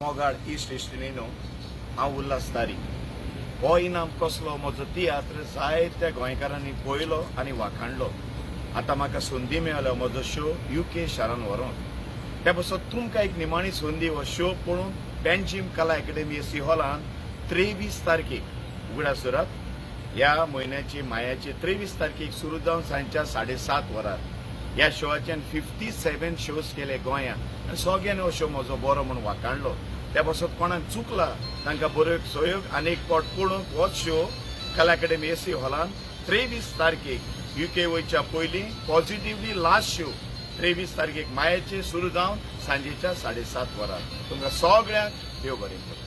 मोगाळ इश्ट इश्टिणीनो, हांव उल्हास तारी. हो इनाम कसलो? म्हजो तियात्र जायत्या गोंयकारांनी पळयलो आनी वाखाणलो. आतां म्हाका संदी मेळ्ळ्या म्हजो शो युके शारान व्हरोन. त्या पासत तुमकां एक निमाणी संदी, हो शो पळोवन पेंजीम कला अकॅडमी एसी हॉलान 23 तारखेक, उगडास दवरात, ह्या म्हयन्याची मायाची 23 तारखेक सुरू जावन सांजच्या 7:30 वरार. ह्या शोवाच्यान 57 शोज केले गोंयांत आनी सगळ्यांनी हो शो म्हजो बरो म्हूण वाखाणलो. त्या पासत कोणाक चुकला तांकां बरो सहयोग आनी एक पावट पळोवंक होच शो कला अकॅडमी एसी हॉलान 23 तारखेक, युके वयच्या पयलीं पॉझिटिव्हली लास्ट शो, 23 तारखेक मायाचे सुरू जावन सांजेच्या 7:30 वरार. तुमकां सगळ्यांक देव बरें करूं.